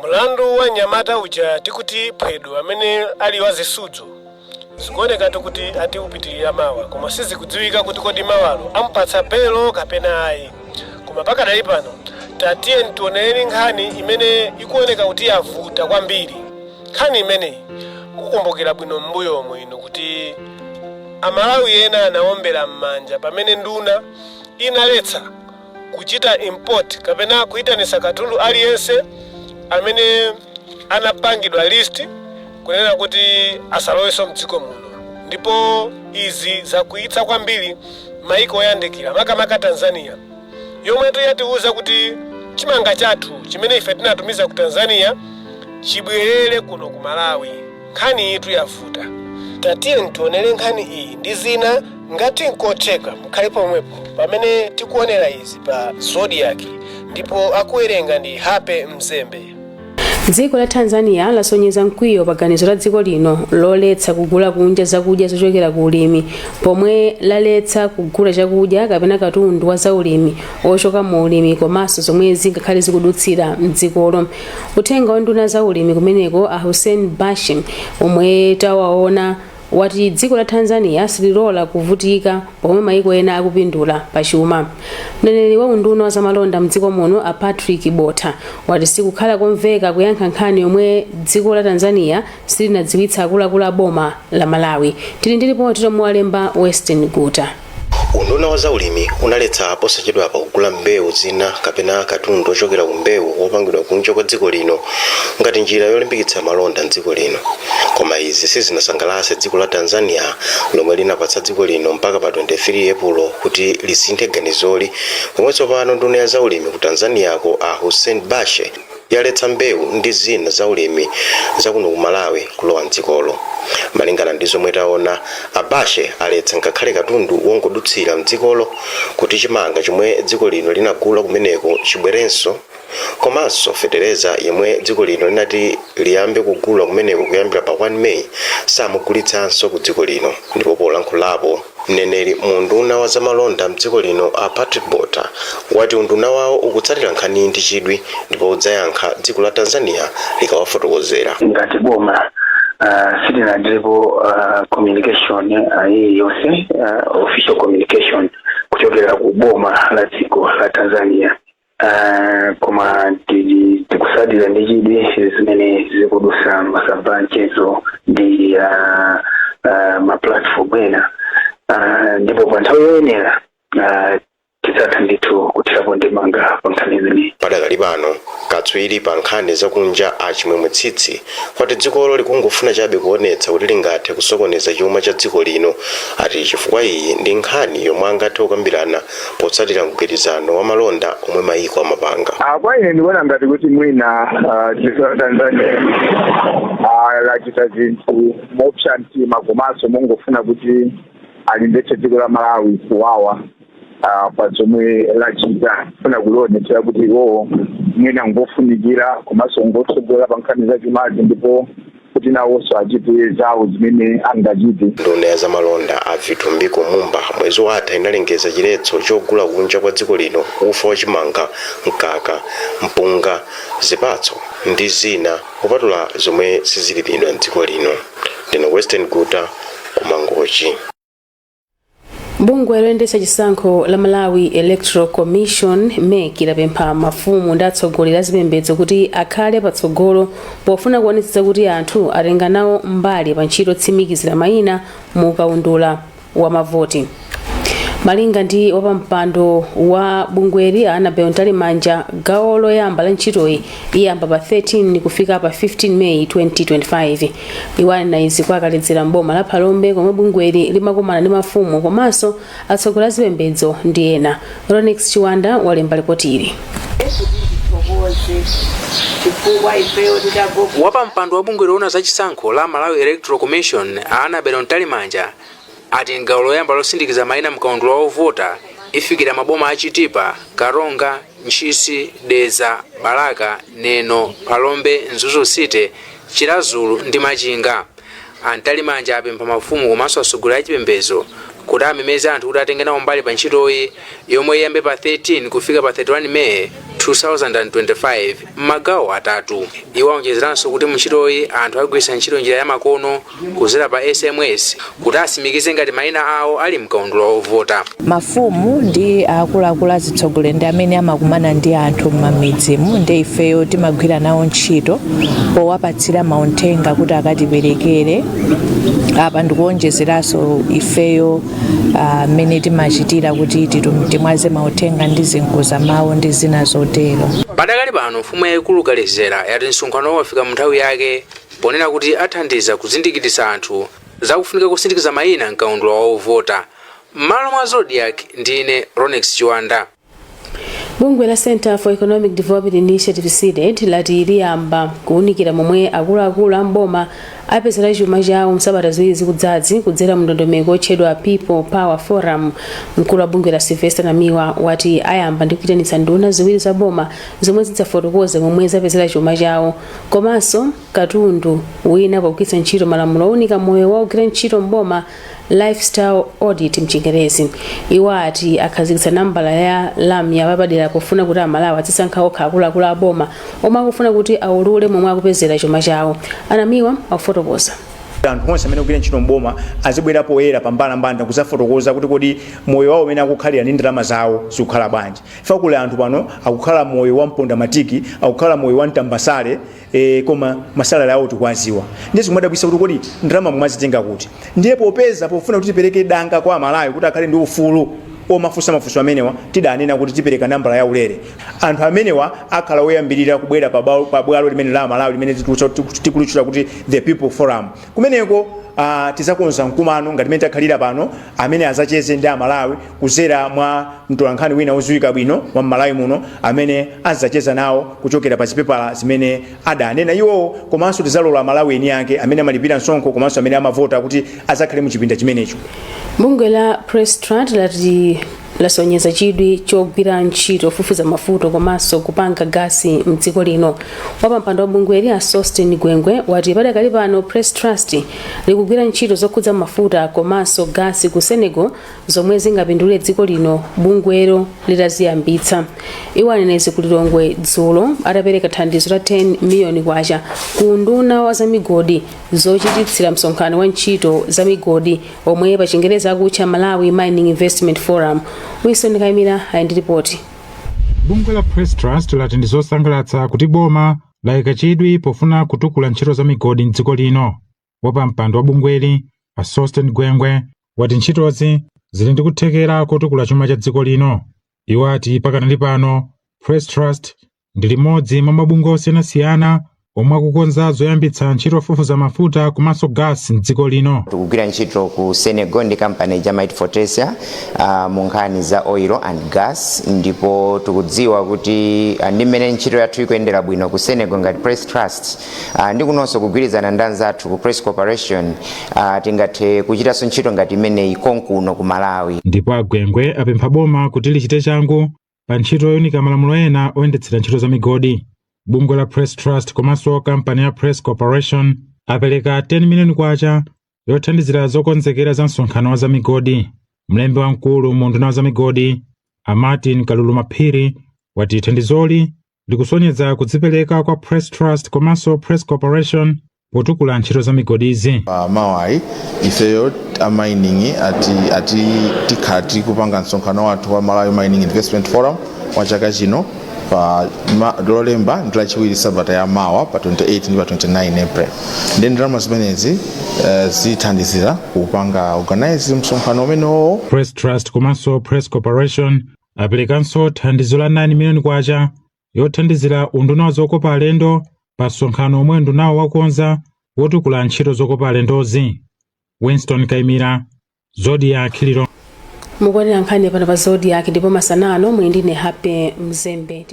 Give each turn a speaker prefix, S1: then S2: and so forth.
S1: Mlandu wa mnyamata uja tikuti Phwedo, amene ali wa zisudzo, zikuonekatu kuti atiupitirira mawa, koma sizikudziwika kuti kodi mawalo amupatsa belo kapena ayi. Koma pakadali pano tatiye tionereni nkhani imene ikuoneka kuti yavuta kwambiri. Nkhani imeneyi, mukukumbukira bwino m'mbuyomo ino kuti Amalawi ena anawombera m'manja pamene nduna inaletsa kuchita import kapena kuyitanisa katundu aliyense amene anapangidwa list kunena kuti asalowenso mdziko muno. Ndipo izi zakwiyitsa kwambiri maiko oyandikira, makamaka Tanzania, yomwetu yatiuza kuti chimanga chathu chimene ife tinatumiza ku Tanzania chibwerere kuno ku Malawi. Nkhani itu yavuta. Tatiye tionere nkhani iyi ndi zina. Ngati nkotheka, mukhale pomwepo pamene tikuonera izi pa Zodiak, ndipo akuwerenga ndi Hape Mzembe.
S2: Dziko la Tanzania lasonyeza mkwiyo pa ganizo la dziko lino loletsa kugula kunja zakudya zochokera ku ulimi, pomwe laletsa kugula chakudya kapena katundu wa zaulimi ochoka mu ulimi komanso zomwe zingakhale zikudutsira mdzikolo. Uthenga wa nduna za ulimi kumeneko, a Hussein Bashe, omwe tawaona, wati dziko la Tanzania sililola kuvutika pomwe maiko ena akupindula pachuma. Mneneri wa unduna wa zamalonda mdziko muno, a Patrick Botha, wati sikukhala komveka kuyankha nkhani yomwe dziko la Tanzania silinadziwitsa akuluakulu a boma la Malawi. Tili ndi ripoti lomwe walemba Western Guta.
S3: Unduna wa zaulimi unaletsa posachedwapa kugula mbewu zina kapena katundu ochokera ku mbewu wopangidwa kunja kwa dziko lino ngati njira yolimbikitsa malonda mdziko lino. Koma izi sizinasangalatse dziko la Tanzania, lomwe linapatsa dziko lino mpaka pa 23 Epulo kuti lisinthe ganizoli, pomwe tsopano nduna ya zaulimi ku Tanzaniyako, a Hussein Bashe, yaletsa mbewu ndi zina zaulimi zakuno ku Malawi kulowa mdzikolo. Malingana ndi zomwe taona, a Bashe aletsa ngakhale katundu wongodutsira mdzikolo, kuti chimanga chomwe dziko lino linagula kumeneko chibwerenso, komanso fetereza yemwe dziko lino linati liyambe kugula kumeneko kuyambira pa 1 Meyi samugulitsanso ku dziko lino. Ndipo polankhulapo, mneneri mu unduna wa zamalonda mdziko lino, a Patrick Botha, wati unduna wawo ukutsatira nkhaniyi ndi chidwi ndipo udzayankha dziko la Tanzania likawafotokozera.
S4: Ngati boma sitinalandirepo communication iliyonse, official communication kuchokera ku boma la dziko la Tanzania, koma tikutsatira ndi chidwi zimene zikudusa masamba mchezo ndi ma platform ena, ndipo pa nthawi yoyenera tidzatha ndithu kuthirapo ndemanga pa nkhani imeneyi.
S3: Padakali pano, katswiri pa nkhani zakunja a Chimwemwe Tsitsi wati dzikolo likungofuna chabe kuonetsa kuti lingathe kusokoneza chuma cha dziko lino. Ati chifukwa iyi ndi nkhani yomwe angathe kukambirana potsatira mgwirizano wa malonda omwe mayiko amapanga.
S5: Kwa ine ndikuona ngati kuti mwina dziko la Tanzania lachita zinthu mopsa mtima komanso mongofuna kuti alimbetse dziko la Malawi kuwawa pa zomwe lachita, kufuna kulionetsera kuti iwowo mwina ngofunikira komanso ngotsogola pa nkhani zachumazi, ndipo kuti nawonso achite zawo zimene angachite.
S3: Nduna ya zamalonda a Vitumbiko Mumba mwezi watha inalengeza chiletso chogula kunja kwa dziko lino ufa wachimanga, mkaka, mpunga, zipatso ndi zina, kupatula zomwe sizilimidwa mdziko lino. Ndine Western Guta, kuMangochi.
S2: Bungwe loyendetsa chisankho la Malawi Electoral Commission, MEC, lapempha mafumu ndi atsogoleri a zipembedzo kuti akhale patsogolo pofuna kuonetsetsa kuti anthu atenga nawo mbali pa ntchito yotsimikizira mayina mu kaundula wa mavoti. Malinga ndi wapampando wa bungweli, Annabel Mtalimanja, gawo loyamba la ntchitoyi iyamba pa 13 kufika pa 15 Meyi 2025. Iwo anena izi kwa Kaledzera mboma la Phalombe, komwe bungweli limakumana ndi mafumu komanso atsogoleri a zipembedzo ndi ena. Ronex Chiwanda walemba ripoti ili.
S6: Tithokoze chifukwa ifeyo titago
S7: Wapampando wa bungwe loona za chisankho la Malawi Electoral Commission, Annabel Mtalimanja, ati gawo loyamba losindikiza mayina mkaundula wa ovota ifikira maboma a Chitipa, Karonga, Ntchisi, Dedza, Balaka, Neno, Phalombe, Mzuzu City, Chiradzulu ndi Machinga. A Mtalimanja apempha mafumu komanso atsogoleri a chipembedzo kuti amemeze anthu kuti atenge nawo mbali pa ntchitoyi yomwe iyambe pa 13 kufika pa 31 Meyi. 2025 m'magawo atatu. Iwo aonjezeranso kuti muntchitoyi anthu agwiritsa ntchito njira ya makono kudzera pa SMS kuti asimikize ngati mayina awo ali mkaundula wovota.
S8: Mafumu ndi akuluakulu azitsogoleri ndi amene amakumana ndi anthu m'mamidzimu, ndi ifeyo timagwira nawo ntchito powapatsira mauthenga kuti akatiperekere. Apa ndikuonjezeranso ifeyo mmene timachitira kuti timwaze mauthenga ndi zinkuza mawu ndi zina zotero.
S7: Padakali pano, mfumu yayikulu Kalezera yati msonkhanowo wafika mu nthawi yake, ponena kuti athandiza kuzindikiritsa anthu zakufunika kusindikiza mayina mkaundula wa ovota. M'malo mwa Zodiak, ndine Ronex Chiwanda.
S2: Bungwe la Center for Economic Development Initiative, CDEDI, lati liyamba kuwunikira momwe akuluakulu a mboma apezera chuma chawo msabata 2 zikudzazi kudzera mndondomeko otchedwa People Power Forum. Mkulu wa bungwe la, Sylvester Namiwa, wati ayamba ndi kuyitanitsa nduna ziwiri za boma zomwe zidzafotokoze momwe zapezera chuma chawo komanso katundu wina pogwiritsa ntchito malamulo owunika moyo wa ogwira ntchito mboma, lifestyle audit mchingerezi. Iwo ati akhazikitsa nambala ya lamya papadera pofuna kuti Amalawi azisankha okha akuluakulu a boma omwe akufuna kuti aulule momwe akupezera chuma chawo. Anamiwa akufotokoza.
S9: Anthu onse amene akugwira ntchito mboma azibwera poyera pambalambanda kuzafotokoza kuti kodi moyo wawo umene akukhalira ndi ndalama zawo zikukhala bwanji. Fakule anthu pano akukhala moyo wa mpondamatiki, akukhala moyo wa mtambasale, koma ma salary awo tikuwaziwa. Ndiye zikumadabwisa kuti kodi ndalama mumazitenga kuti? Ndiye popeza pofuna kuti tipereke danga kwa Amalawi kuti akhale ndi ufulu omafunsa mafunso amenewa, tidanena kuti tipereka nambala ya ulere. Anthu amenewa akhala oyambirira kubwera pa bwalo limene la Malawi limene tikulitchula kuti the People Forum. Kumeneko tizakonza mkumano ngati mmene takhalira pano, amene azacheze ndi Amalawi kuzera mwa mtolankhani wina wodziwika bwino wa Mmalawi muno amene azacheza nawo kuchokera pa zipepala zimene adanena iwowo, komanso tizalola Amalawi eni ake amene amalipira msonkho komanso amene amavota kuti azakhale mu chipinda chimenecho.
S2: Bungwe la Press Trust lati lasonyeza chidwi chogwira ntchito ofufuza mafuta komanso kupanga gasi mdziko lino. Wapampando wa bungweli, a Sosten Gwengwe, wati padakali pano Press Trust likugwira ntchito zokhudza mafuta komanso gasi ku Senegal zomwe zingapindule dziko lino bungwelo litaziyambitsa. Iwo anena izi ku Lilongwe dzulo atapereka thandizo la 10 miliyoni kwacha ku nduna wa zamigodi zochititsira msonkhano wa ntchito za migodi omwe pa Chingereza akutcha Malawi Mining Investment Forum. Wilson Kaimira ali ndi ripoti.
S10: Bungwe la Press Trust lati ndi zosangalatsa kuti boma layika chidwi pofuna kutukula ntchito za migodi mdziko lino. Wapampando wa bungweli, a Sosten Gwengwe, wati ntchitozi zili ndi kuthekera kotukula chuma cha dziko lino. Iwo ati pakanali pano Press Trust ndi limodzi mwa mabungwe osiyanasiyana omwe akukonza zoyambitsa ntchito yofufuza mafuta komanso gas mdziko lino.
S11: Tikugwira ntchito ku Senegal ndi kampani ya Might Fortesia mu nkhani za oil and gas, ndipo tikudziwa kuti ndi mmene ntchito yathu ikuyendera bwino ku Senegal ngati Press Trust ndi kunonso kugwirizana ndi anzathu ku Press Corporation, tingathe kuchitanso ntchito ngati imeneyi konkuno ku Malawi.
S10: Ndipo Agwengwe apempha boma kuti lichite changu pa ntchito yoyunika malamulo ena oyendetsera ntchito za migodi. Bungwe la Press Trust komanso kampani ya Press Corporation apereka 10 miliyoni kwacha yothandizira zokonzekera za msonkhano wa za migodi. Mlembi wamkulu mu unduna wa za migodi, a Martin Kalulumaphiri, wati thandizoli likusonyeza kudzipereka kwa Press Trust komanso Press Corporation potukula ntchito za migodizi.
S12: Pa mawayi ifeyo a mining ati tikhala tikupanga msonkhano wathu wa Malawi Mining Investment Forum wa chaka chino pa Lolemba ndi Lachiwiri sabata ya mawa, pa 28 ndi pa 29 April. Ndi ndalama zimenezi zithandizira kupanga organize msonkhano umenewo.
S10: Press Trust komanso Press Corporation aperekanso thandizo la 9 miliyoni kwacha yothandizira unduna wa zokopa alendo pa msonkhano omwe undunawo wakonza wotukula ntchito zokopa alendozi. Winston Kaimira, Zodiak, Lilongwe.
S2: Mukuonera nkhani pano pa Zodiak, ndipo masanano muli ndine Happy Mzembe.